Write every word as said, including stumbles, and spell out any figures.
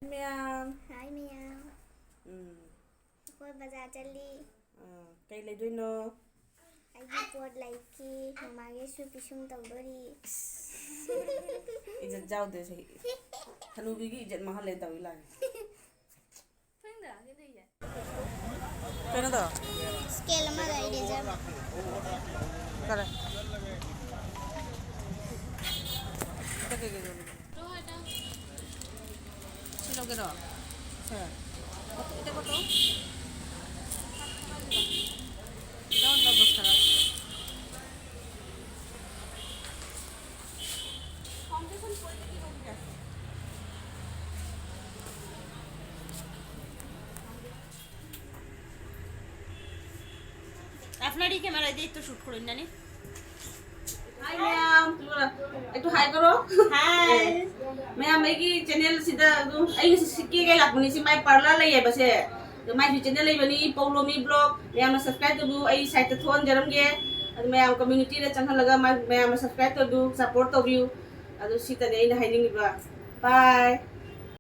ꯃꯌꯥꯝ꯫ ꯍꯥꯏ ꯃꯌꯥꯝ꯫ ꯎꯝ꯫ ꯑꯩꯈꯣꯏ ꯕꯖꯥꯔ ꯆꯠꯂꯤ꯫ ꯑꯥ, ꯀꯩ ꯂꯩꯗꯣꯏꯅꯣ? ꯑꯩꯒꯤ ꯄꯣꯠ ꯂꯩꯈꯤ꯫ ꯃꯃꯥꯒꯤꯁꯨ ꯄꯤꯁꯨꯝ ꯇꯧꯗꯣꯔꯤ꯫ ꯏꯖꯠ ꯌꯥꯎꯗꯦ ꯁꯤ꯫ ꯍꯅꯨꯕꯤꯒꯤ ꯏꯖꯠ ꯃꯥꯡꯍꯜꯂꯦ ꯇꯧꯏ ꯂꯥꯛꯑꯦ꯫ ꯀꯩꯅꯣꯗꯣ? Scale ꯑꯃꯒ eraser ꯑꯃ꯫ ꯀꯔꯦ? ꯏꯇ ꯀꯩ ꯀꯩ ꯌꯣꯜꯂꯤꯒꯦ? ꯁꯤ ꯂꯧꯒꯦꯔꯣ? ꯁꯦ꯫ ꯏꯇ ꯀꯣꯠꯇꯣ? ꯂꯧ, ꯂꯧ, ꯗꯣꯁ ꯇꯔꯥ꯫ আপনার এই ক্যামেরা দিয়ে একটু শুট করুন জানি। Hi ম্যাম, একটু হাই করো। হাই। ম্যাম, ꯑꯩꯒꯤ ꯆꯦꯅꯦꯜꯁꯤꯗ ꯑꯗꯨꯝ ꯑꯩ ꯉꯁꯤ ꯁꯤ ꯀꯦꯒꯦ ꯂꯥꯛꯄꯅꯤ꯫ ꯁꯤ ꯃꯥꯏ ꯄꯥꯔꯂꯔ ꯂꯩꯌꯦꯕ ꯁꯦ꯫ ꯑꯗꯣ ꯃꯥꯏꯁꯨ ꯆꯦꯅꯦꯜ ꯂꯩꯕꯅꯤ, ꯄꯧꯂꯣꯃꯤ ꯕ꯭ꯂꯣꯒ꯫ ꯃꯌꯥꯝꯅ ꯁꯕꯁꯀ꯭ꯔꯥꯏꯕ ꯇꯧꯕꯤꯌꯨ꯫ ꯑꯩ ꯁꯥꯏꯠꯇ ꯊꯣꯛꯍꯟꯖꯔꯝꯒꯦ꯫ ꯑꯗꯨ ꯃꯌꯥꯝ ꯀꯝꯃ꯭ꯌꯨꯅꯤꯇꯤꯗ ꯆꯪꯍꯜꯂꯒ ꯃꯥ-, ꯃꯌꯥꯝꯅ ꯁꯕꯁꯀ꯭ꯔꯥꯏꯕ ꯇꯧꯕꯤꯌꯨ, ꯁꯄꯣꯔꯠ ꯇꯧꯕꯤꯌꯨ꯫ ꯑꯗꯨ ꯁꯤꯇꯅꯤ ꯑꯩꯅ ꯍꯥꯏꯅꯤꯡꯉꯤꯕ꯫ ꯕꯥꯏ꯫